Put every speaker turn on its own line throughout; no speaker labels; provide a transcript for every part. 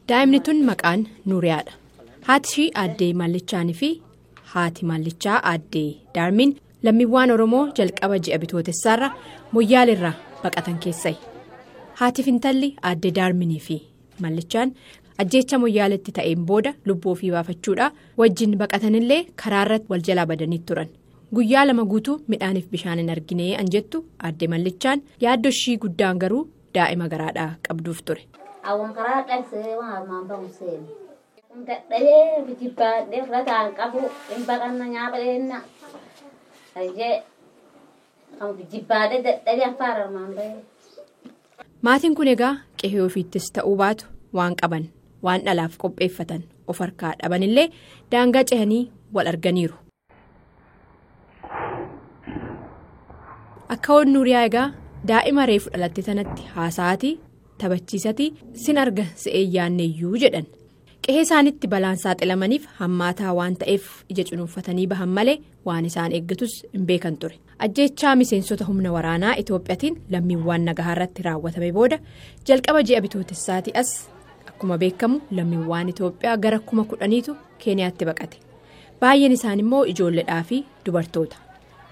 Daa'imni tun maqaan Nuuriyaadha. Haati ishii aaddee Mallichaanii fi haati Mallichaa aaddee Daarmiin lammiiwwan Oromoo jalqaba ji'a Bitootessaarra Moyyaalirraa baqatan keessayi. Haati Fintalli aaddee Daarminii fi Mallichaan ajjeecha Moyyaaletti ta'een booda lubbuu ofii baafachuudhaa wajjin baqatanillee karaarratti wal jalaa badanii turan. Guyyaa 2 guutuu midhaaniif bishaan hin arginee an jettu aaddee Mallichaan yaaddoo ishii guddaan garuu daa'ima garaadhaa qabduuf ture.
Awwan karaa dhalsee waan armaan bahu seene. Dadhabee bijibbaadhee fudhataan qabu hin baqanna nyaapha. Ayyee kan bijibbaadhee dadhabee afaan armaan bahe.
Maatiin kun egaa qe'ee ofiittis ta'uu baatu waan qaban waan dhalaaf qopheeffatan of harkaa dhabanillee daangaa cehanii wal arganiiru. Akka Nuuriyaa egaa daa'ima reefu dhalatte sanatti haasa'aatii taphachiisatii sin arga se'ee yaanneeyyuu jedhan. Qe'ee isaanitti balaan saaxilamaniif hammaataa waan ta'eef ija cunuunfatanii bahan malee waan isaan eeggatus hin beekan ture. Ajjeechaa miseensota humna waraanaa Itoophiyaatiin lammiiwwan nagahaa irratti raawwatame booda jalqaba ji'a Bitootessaatii as akkuma beekamu lammiiwwan Itoophiyaa gara 10,000tu Keeniyaatti baqate. Baay'een isaan immoo ijoolleedhaa fi dubartoota.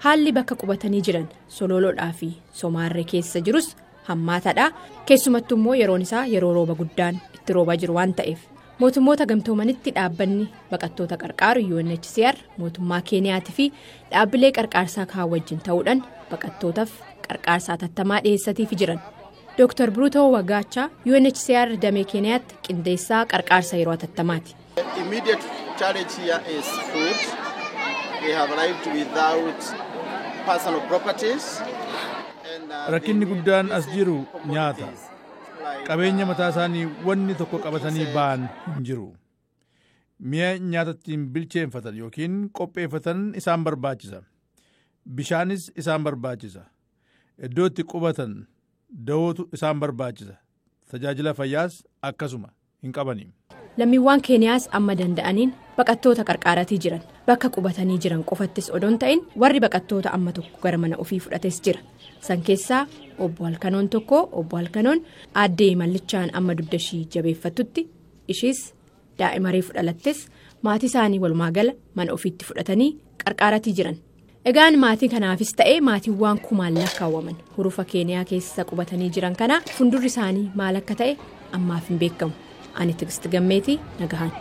Haalli bakka qubatanii jiran Sololoodhaa fi Somaarree keessa jirus hammaataadha. Keessumattuu immoo yeroon isaa yeroo rooba guddaan itti roobaa jiru waan ta'eef. Mootummoota gamtoomanitti dhaabbanni baqattoota qarqaaru UNHCR mootummaa Keeniyaatii fi dhaabbilee qarqaarsaa kaan wajjin ta'uudhaan baqattootaaf qarqaarsa hatattamaa dhiyeessatiif jiran. Dr. Bruto Wagaachaa UNHCR damee Keeniyaatti qindeessaa qarqaarsa yeroo hatattamaati.
Immediate challenge here is food. They have arrived without personal properties.
Rakkinni guddaan as jiru nyaata. Qabeenya mataa isaanii wanni tokko qabatanii ba'an hin jiru. Mi'a nyaata ittiin bilcheeffatan yookiin qopheeffatan isaan barbaachisa. Bishaanis isaan barbaachisa. Iddoo itti qubatan dawootu isaan barbaachisa. Tajaajila fayyaas akkasuma hin qabani.
Lammiiwwan Keeniyaas amma danda'aniin baqattoota qarqaaratii jiran bakka qubatanii jiran qofattis odoon ta'in warri baqattoota amma tokko gara mana ofii fudhates jira. San keessaa obbo Halkanoon tokko obbo Halkanoon aaddee Mallichaan amma dugda ishii jabeeffattutti ishiis daa'ima reefu dhalattes maatii isaanii walumaa gala mana ofiitti fudhatanii qarqaaratii jiran. Egaan maatii kanaafis ta'ee maatiiwwan kumaan lakkaawwaman hurufa Keeniyaa keessa qubatanii jiran kana fuuldurri isaanii maal akka ta'e ammaaf hin beekamu. Ani Tigist Gammeetii nagahaan.